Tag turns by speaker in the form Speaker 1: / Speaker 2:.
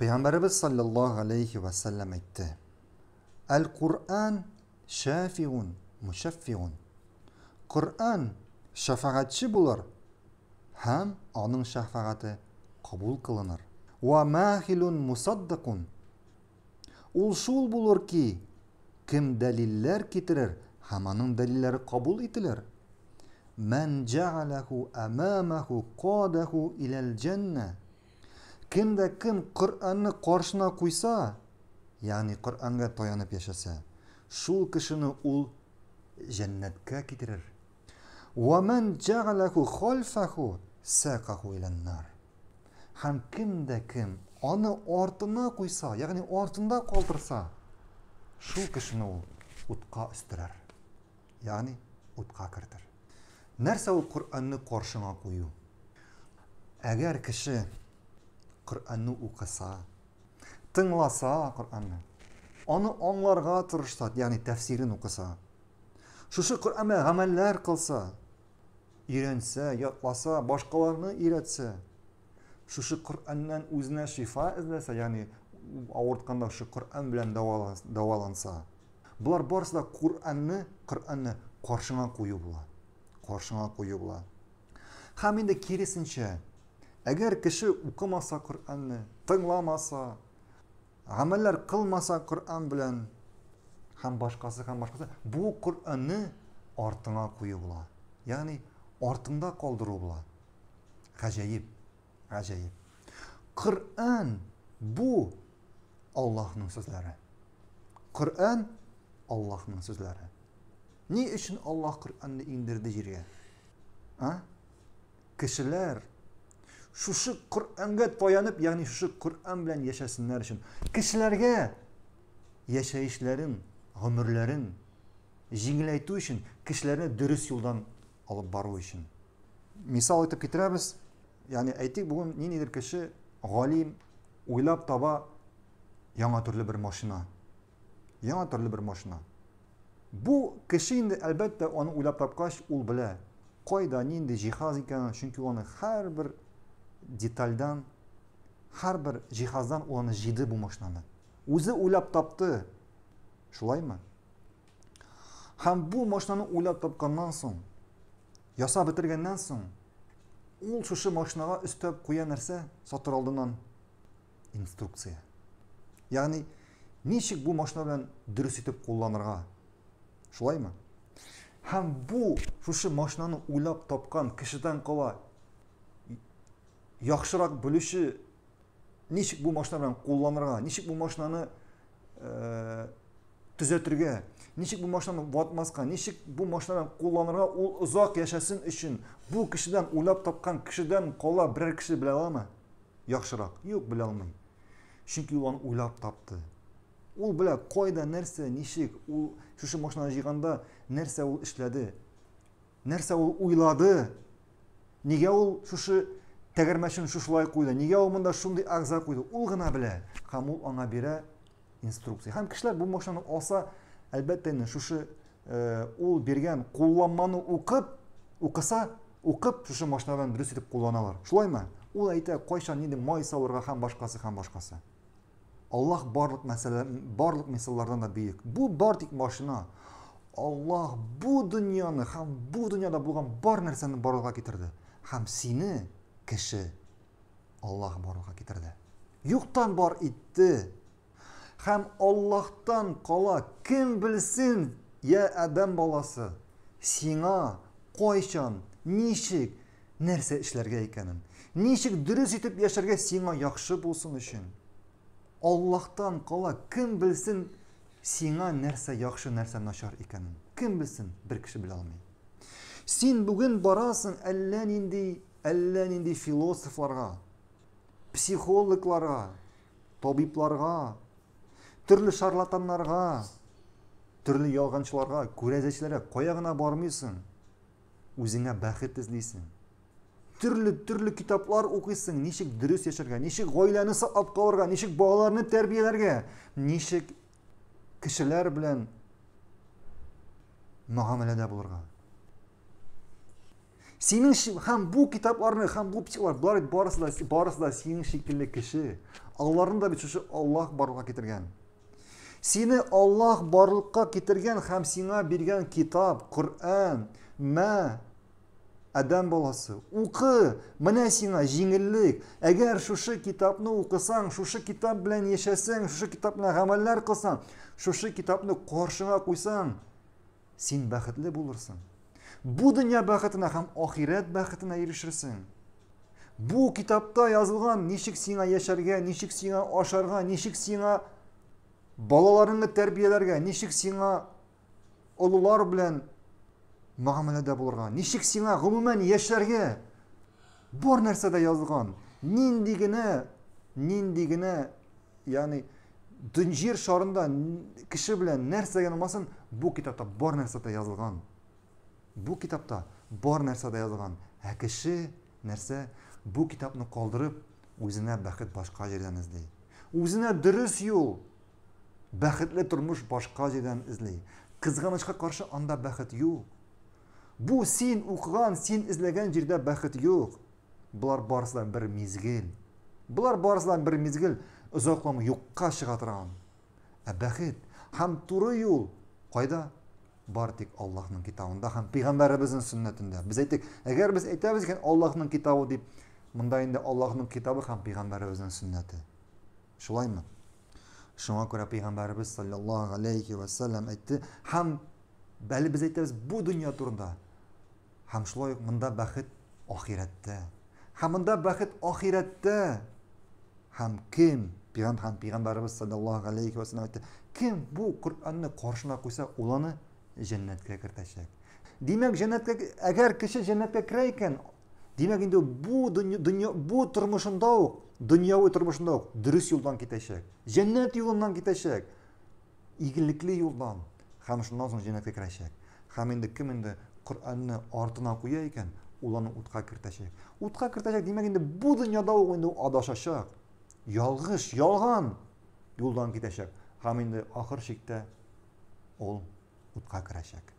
Speaker 1: Пәйгамбәребез саллаллаһу алейхи ва сәлләм әйтте: Әл-Куръан шафиун мушаффиун. Коръән шәфәгатьче булыр һәм аның шәфәгате кабул кылыныр. Ва махилун мусаддакун. Ул шул булыр ки, кем дәлилләр китерер һәм аның дәлилләре кабул ителер. Мән җәгаләһу әмамәһу кадәһу иләл җәннә. Кем дә кем Коръәнне каршына куйса, ягъни Коръәнгә таянып яшәсә, шул кешене ул җәннәткә китерер. Ва мән җәгаләһу хальфәһу сәкаху илән нар. Һәм кем дә кем аны артына куйса, ягъни артында калдырса, шул кешене ул утка өстерәр. Ягъни утка кертер. Нәрсә ул Коръәнне каршыңа кую? Әгәр кеше Коръәнне укыса, тыңласа Коръәнне, аны аңларга тырышса, ягъни тәфсирен укыса, шушы Коръән белән гамәлләр кылса, өйрәнсә, ятласа, башкаларны өйрәтсә, шушы Коръәннән үзенә шифа эзләсә, ягъни авыртканда шушы Коръән белән дәваланса, болар барысы да Коръәнне, Коръәнне каршыңа кую була. Каршыңа кую була. Һәм инде киресенчә, әгәр кеше укымаса Коръәнне, тыңламаса, гамәлләр кылмаса Коръән белән һәм башкасы һәм башкасы, бу Коръәнне артыңа кую була. Ягъни артыңда калдыру була. Гаҗәеп, гаҗәеп. Коръән бу Аллаһның сүзләре. Коръән Аллаһның сүзләре. Ни өчен Аллаһ Коръәнне иңдерде җиргә? А? Кешеләр шушы Коръәнгә таянып, ягъни шушы Коръән белән яшәсеннәр өчен, кешеләргә яшәешләрен, гомерләрен җиңеләйтү өчен, кешеләрне дөрес юлдан алып бару өчен. Мисал итеп китерәбез, ягъни әйтик, бүген ниндидер кеше, галим, уйлап таба яңа төрле бер машина. Яңа төрле бер машина. Бу кеше инде, әлбәттә, аны уйлап тапкач, ул белә, кайда нинди җиһаз икәнен, чөнки ул аны һәрбер детальдан, һәрбер җиһаздан ул аны җыйды бу машинаны. Үзе уйлап тапты. Шулаймы? Һәм бу машинаны уйлап тапканнан соң, ясап бетергәннән соң, ул шушы машинага өстәп куя нәрсә сатыр алдыннан? Инструкция. Ягъни, ничек бу машина белән дөрес итеп кулланырга? Шулаймы? Һәм бу шушы машинаны уйлап тапкан кешедән кала яхшырак белүче ничек бу машина белән кулланырга, ничек бу машинаны э, төзәтергә, ничек бу машинаны ватмаска, ничек бу машина белән кулланырга, ул озак яшәсен өчен бу кешедән уйлап тапкан кешедән кала берәр кеше белә аламы? Яхшырак. Юк, белә алмый. Чөнки ул аны уйлап тапты. Ул белә, кайда, нәрсә, ничек, ул шушы машинаны җыйганда нәрсә ул эшләде, нәрсә ул уйлады, нигә ул шушы тәгәрмәчен шушылай куйды, нигә ул монда шундый әгъза куйды, ул гына белә. Һәм ул аңа бирә инструкция. Һәм кешеләр бу машинаны алса, әлбәттә инде шушы э, ул биргән кулланманы укып, укыса, укып шушы машина белән дөрес итеп кулланалар. Шулаймы? Ул әйтә, кайчан нинди май салырга һәм башкасы һәм башкасы. Аллаһ барлык мәсьәлә, барлык мисаллардан да бөек. Бу бар тик машина. Аллаһ бу дөньяны һәм бу дөньяда булган бар нәрсәне барлыкка китерде. Һәм сине, кеше, Аллаһ барлыкка китерде. Юктан бар итте. Һәм Аллаһтан кала кем белсен, я адәм баласы, сиңа кайчан, ничек, нәрсә эшләргә икәнен, ничек дөрес итеп яшәргә сиңа яхшы булсын өчен. Аллаһтан кала кем белсен сиңа нәрсә яхшы, нәрсә начар икәнен. Кем белсен, бер кеше белә алмый. Син бүген барасың әллә нинди, әллә нинди философларга, психологларга, табибларга, төрле шарлатаннарга, төрле ялганчыларга, күрәзәчеләргә кая гына бармыйсың, үзеңә бәхет эзлисең. Төрле-төрле китаплар укыйсың, ничек дөрес яшәргә, ничек гаиләне саклап калырга, ничек балаларны тәрбияләргә, ничек кешеләр белән мөгамәләдә булырга. Синең һәм бу китапларны, һәм бу психолар, болар бит барысы да, барысы да синең шикелле кеше. Аларны да бит шушы Аллаһ барлыкка китергән. Сине Аллаһ барлыкка китергән һәм сиңа биргән китап, Коръән, мә, Адәм баласы, укы, менә сиңа җиңеллек. Әгәр шушы китапны укысаң, шушы китап белән яшәсәң, шушы китап белән гамәлләр кылсаң, шушы китапны каршыңа куйсаң, син бәхетле булырсың. Бу дөнья бәхетенә һәм ахирәт бәхетенә ирешерсең. Бу китапта язылган ничек сиңа яшәргә, ничек сиңа ашарга, ничек сиңа балаларыңны тәрбияләргә, ничек сиңа олылар белән мөгамәләдә булырга, ничек сиңа гомумән яшәргә. Бар нәрсә дә язылган. Нинди генә, нинди генә, ягъни җир шарында кеше белән нәрсә генә булмасын, бу китапта бар нәрсә дә язылган. Бу китапта бар нәрсә дә язылган. Ә кеше нәрсә? Бу китапны калдырып, үзенә бәхет башка җирдән эзли. Үзенә дөрес юл, бәхетле тормыш башка җирдән эзли. Кызганычка каршы, анда бәхет юк. Бу син укыган, син эзләгән җирдә бәхет юк. Болар барысы да бер мизгел. Болар барысы да бер мизгел, озакламый юкка чыга торган. Ә бәхет һәм туры юл кайда? Бар тик Аллаһның китабында һәм пәйгамбәребезнең сөннәтендә. Без әйтик, әгәр без әйтәбез икән Аллаһның китабы дип, монда инде Аллаһның китабы һәм пәйгамбәребезнең сөннәте. Шулаймы? Шуңа күрә пәйгамбәребез саллаллаһу алейхи ва саллям әйтте, һәм әле без әйтәбез бу дөнья турында. Һәм шулай ук монда бәхет ахирәттә. Һәм монда бәхет ахирәттә. Һәм кем, пигам һәм пигамбәребез саллаллаһу алейхи ва саллям әйтте, кем бу Коръәнне каршына куйса, ул аны җәннәткә кертәчәк. Димәк, җәннәткә, әгәр кеше җәннәткә керә икән, димәк инде бу дөнья, дөнья бу тормышында ук, дөньяви тормышында ук дөрес юлдан китәчәк. Җәннәт юлыннан китәчәк. Игелекле юлдан һәм шуннан соң җәннәткә керәчәк. Һәм инде кем инде Коръәнне артына куя икән, ул аны утка кертәчәк. Утка кертәчәк, димәк инде бу дөньяда ук инде адашачак. Ялгыш, ялган юлдан китәчәк. Һәм инде ахыр чиктә ул утка керәчәк.